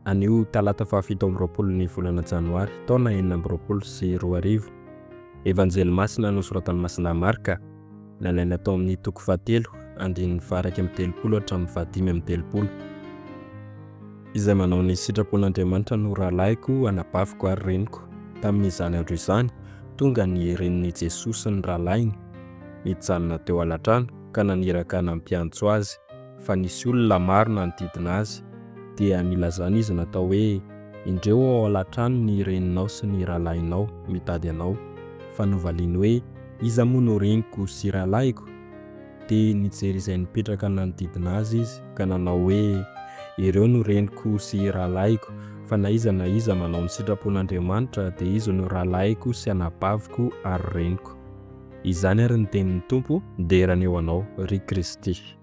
Anio talata faha 27 ny volana janoary taona 2026. Evanjely masina nosoratan'i Masina Marka, nalaina tao amin'ny toko fahatelo, andininy faha-31 hatramin'ny faha-35. Izay manao ny sitrapon'Andriamanitra no rahalahiko, anabaviko ary reniko. Tamin'izany andro izany, tonga ny renin'i Jesoa sy ny rahalahiny, nijanona teo alatrano ka naniraka nampiantso azy, fa nisy olona maro nanodidina azy. Dia nilazana izy natao hoe, Indreo ao alatrano ny reninao sy ny rahalahinao mitady anao. Fa novaliany hoe, Iza moa no reniko sy rahalahiko? Dia nijery izay nipetraka nanodidina azy izy, ka nanao hoe, Ireo no reniko sy rahalahiko, fa na iza na iza manao ny sitrapon'Andriamanitra, dia izy no rahalahiko sy anabaviko ary reniko. Izany ary ny tenin'ny Tompo, dera anie ho Anao, ry Kristy.